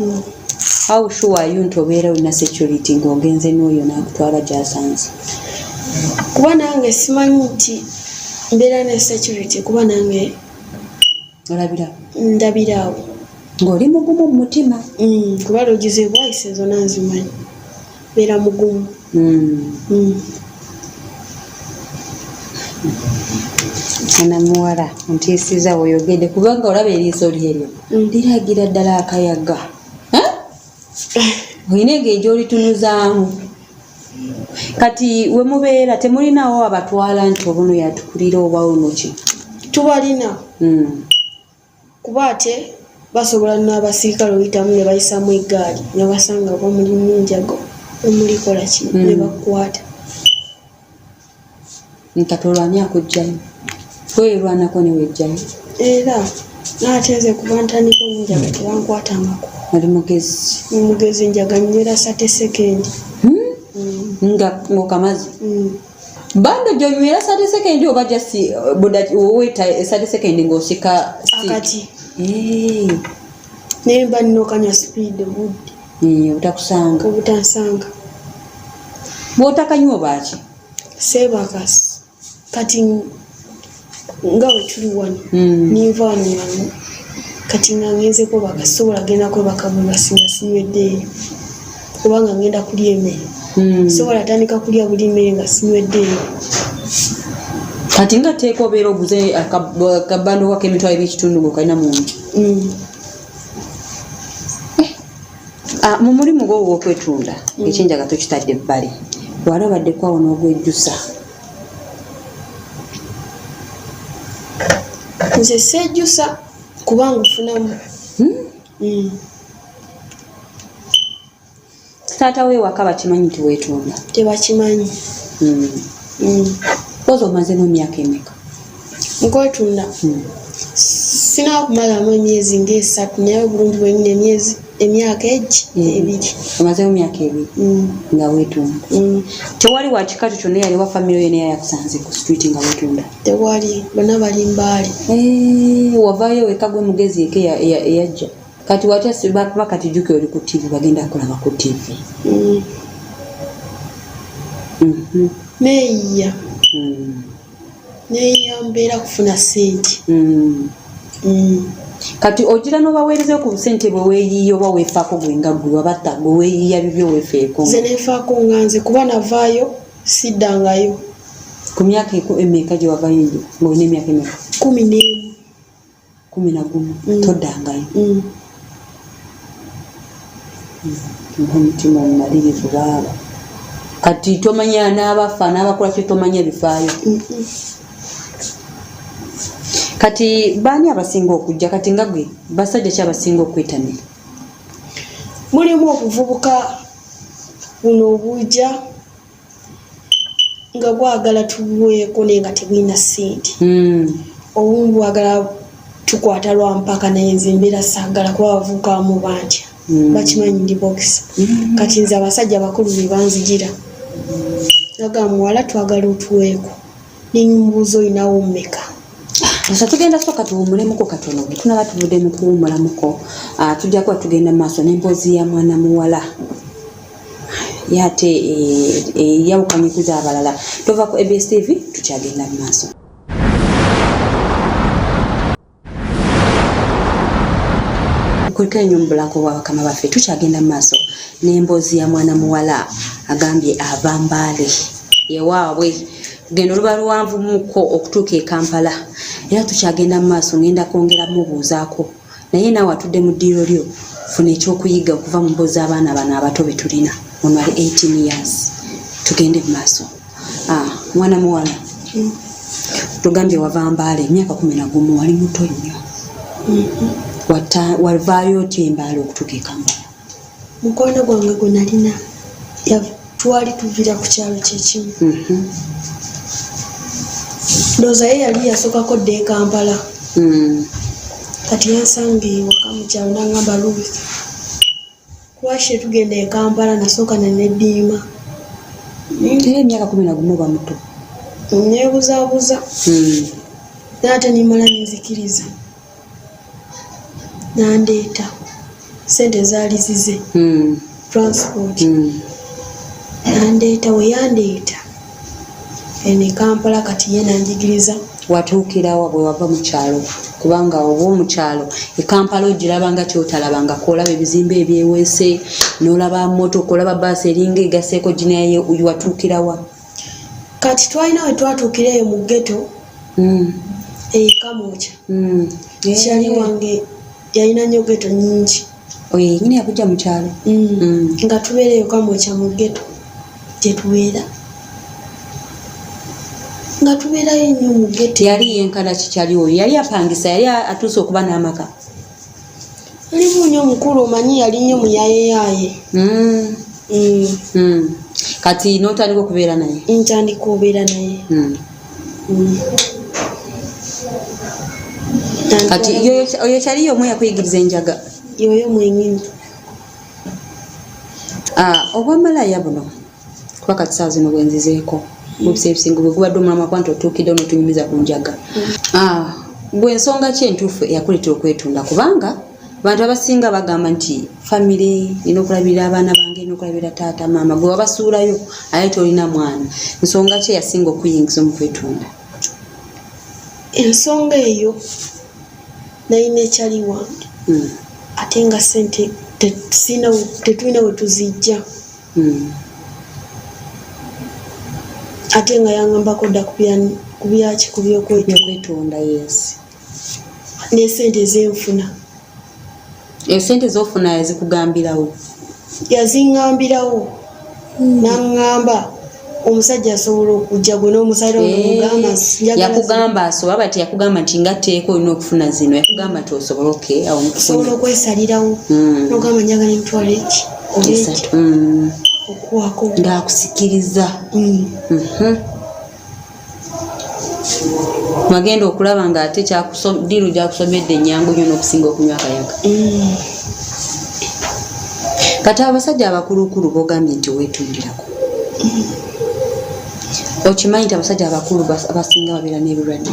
How sure are you nti obeera olina security ng'ogenze n'oyo n'akutwala gy'asanze? Kuba nange simanyi nti mbeera ne security, kuba nange olabira ndabiraawo. Ng'oli mugumu mu mutima. Kuba loogi zebwayise zonna nzimanyi, mbeera mugumu. Mwana muwala ntiisiza weoyogedde, kubanga olaba eriiso lyeryo liragira ddala akayaga. Olina engeri gy'olitunuzaamu. Kati we mubeera temulinawo abatwala nti obuno yatukulira oba ono ki? Tubalina. Kuba ate basobola n'abasirikale oyitamu ne bayisamu eggaali ne basanga oba mulimu enjago omulikola ki ne bakukwata. Kati olwani akugjayo, weerwanako ne wejjayo. Era naate nze kuba ntandika enjaga tebankwatangako. Oli mugezi. Mugezi, njaga nywera 30 seconds. Nga ng'okamaze bando gyonywera 30 seconds oba just weta 30 seconds ng'osika? Akati. Naye mba nina okanywa speed obudde. Obutakusanga. Obutansanga. Bw'otakanywa obaaki? Seebaka. Kati nga we tuli wano, ninva wano nga kati nga ngenze kwebaka, sobola genda kwebaka bwebasi nga sinywedde eyo, kubanga ngenda kulya emmere. Sobola tandika kulya buli mmere nga sinywedde eyo. Kati nga teeka obeera oguze akabando k'emitwalo eby'ekitundu ng'okalina mu nju. Ah, mu mulimu gwo ogw'okwetunda, ekyenjaga tokitadde ebbali, wali obaddeko awo n'ogwejjusa? Nze seejjusa kubanga ofunamu. Taata we waka bakimanyi nti weetunda? Tebakimanyi. Kozi omazemu emyaka emeka? Nkwetunda sinaba kumalamu emyezi ngaesatu, naye obulungi bwenyini emyezi emyaka egi 2. Omazemu emyaka 2 nga weetunda? Mm. Tewali wakika kyo kyonna yali wa famire yo naye yakusanze ku street nga weetunda? Tewali, bonna bali mbaali. Eh, wavaayo weka gwe mugezi eke eyajja. Kati watya bakuba kati jjuki oli ku TV, bagenda kulaba ku TV? Neeyiya. Neeyiya, mbeera kufuna ssente. Kati ogira n'obaweereza ku busente bwe weeyiiya oba weefaako gwe nga gwe wabatta gwe weeyiiya bibyo weefeeko? Nze neefaako nga nze, kuba navaayo siddangayo. Ku myaka emeka gye wavayo enju, ng'olina emyaka emeka? 11. 11? Toddangayo? Mm. Omutima omumalirivu baaba. Kati tomanya n'abafa n'abakola ki, tomanya bifaayo? Mm-mm. Kati baani abasinga okujja? Kati nga gwe, basajja ki abasinga okwetanira? Mulimu obuvubuka buno obujja nga bwagala tubuweeko naye nga tebulina ssente. Obumu bwagala tukwata lwa mpaka, naye nze mbeera saagala kuba abavubuka abamu bantya. Bakimanyi ndi boxer. Kati nze abasajja bakulu be banzigira, agamba, "Muwala, twagala otuweeko." Nemubuuza, "Olinawo mmeka?" Asa tugenda soka tuwumulemuko katono. Bwe tunaba tuvudde mu kuwumulamuko, tujja kuba tugenda mu maaso n'emboozi ya mwana muwala ye ate eyawukanye ku z'abalala. Tova ku ABS TV, tukyagenda mu maaso. Kuliko ennyo mu bulako bwa bakama baffe. Tukyagenda mu maaso n'emboozi ya mwana muwala agambye ava Mbaale ewaabwe, genda oluba luwanvu muko okutuuka e Kampala. Era tukyagenda mu maaso, ngenda kwongera mubuuzaako, naye naawe atudde mu ddiiro lyo, funa ekyokuyiga okuva mu mboozi z'abaana bano abato be tulina. Ono ali 18 years. Tugende mu maaso. Ah, mwana muwala, tugambye wava Mbaale emyaka 11, wali muto nnyo. Wavaayo otya Embaale okutuuka e Kampala? Mukwano gwange gwe nalina, twali tuvira ku kyalo kyekimu. Ndowooza ye yali yasookako dda e Kampala. Kati yansanga ewaka mu kyalo nangamba, "Ruth, lwaki tetugenda e Kampala?" Nasooka nenediima. Era emyaka 11 oba muto. Neebuzaabuza, naye ate nimala nenzikiriza, nandeeta. Sente zaali zize. Transport. Nandeeta, we yandeeta eno e Kampala, kati ye nanjigiriza. Watuukirawa bwe wava mu kyalo? Kubanga oba omukyalo, e Kampala ogiraba nga kyotalabangako, olaba ebizimbe ebyeweese, n'olaba motoka, olaba baasi eringa egaseeko ginaye. Watuukirawa? Kati twalina we twatuukira eyo mu ghetto e Kamwokya. Kyali wange yalina nnyo ghetto nyingi. Oyo yenyini yakujja mu kyalo? Nga tubeera eyo Kamwokya mu ghetto gye tubeera, nga tubeerayo nnyo mu ghetto. Yali yenkana kikyali oyo? Yali apangisa? Yali atuuse okuba n'amaka? Yalimu nnyo omukulu, omanyi yali nnyo muyayeyaaye. Kati n'otandika okubeera naye? Ntandika obeera naye. Kati oyo kyali omu yakuyigiriza enjaga? Yoyo mwenyini. Ah, obwamalaaya buno, kuba kati saawa zino bwenzizeeko mu biseera ebisinga bwe gubadde omulamwa, kuba nti otuukidde n'otunyumiza ku njaga. Ah, gwe ensonga ki entuufu eyakuleetera okwetunda? Kubanga abantu abasinga bagamba nti famire, nina okulabirira abaana bange, nina okulabirira taata, maama. Gwe wabasuulayo aye tolina mwana. Nsonga ki eyasinga okuyingiza omu kwetunda? Ensonga eyo, nalina ekyali wange, ate nga sente tetulina we tuzijja. Ate nga yangambako dda ku byaki, ku byokwetunda. Byokwetunda, yes. Nesente zenfuna. Esente zofuna yazikugambirawo? Yaziŋŋambirawo, naŋŋamba omusajja asobola okujja gwe n'omusajja omugamba. Yakugamba asobola bati? Yakugamba nti nga tteeka olina okufuna zino? Yakugamba nti osobola? Okay, awo osobola nkufunye. Okwesalirawo. Nogamba njagala emitwalo eki oba eki. Esatu. Okuwako. Ng'akusikiriza. Wagenda okulaba ng'ate deal gyakusomedde ennyangu nnyo n'okusinga okunywa akayaga. Kati abasajja abakulukulu bogambye nti weetundirako, okimanyi nti abasajja abakulu abasinga babeera n'ebirwadde?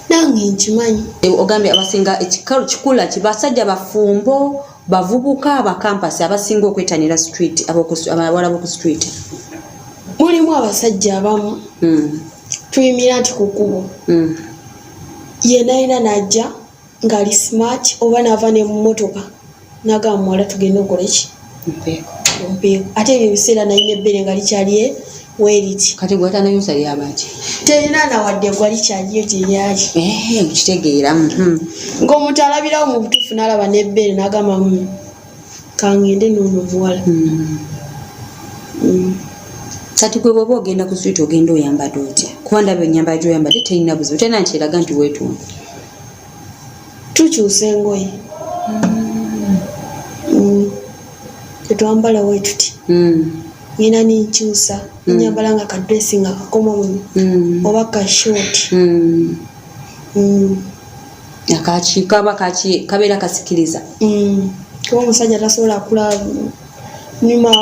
Nange nkimanyi. Ogambye abasinga ekikalu kikula ki, basajja bafumbo, bavubuka, abakampasi abasinga okwetanira street, abawala boku street? Mulimu abasajja abamu tuyimira nti ku kkubo, yenna yina najja ng'ali smart, oba naava ne mu mmotoka nagamba, "Muwala, tugende okole ki?" Mpeeko. Ompeeko. Ate ebyo ebiseera nalina ebbere nga likyali weeriti. Kati gwatanayusa lyabaki? Terina nawadde gwa likyaliyo gye lyali. Okitegeera. Ng'omuntu alabirawo mu butuufu n'alaba n'ebbeere n'agamba, kangende n'ono omuwala." Kati gwe bwoba ogenda ku street, ogenda oyambadde otya? Kuba ndaba ennyambala gyoyambadde terina buzibu, terina nkyeraga nti weetunda. Tukyusa engoye. Tetwambala we tuti. Ngenda nenkyusa, nenyambala nga kadresi nga kakoma muno oba ka short. Akaki kaba kaki kabeera kasikiriza. Kuba omusajja tasobola kula nyuma.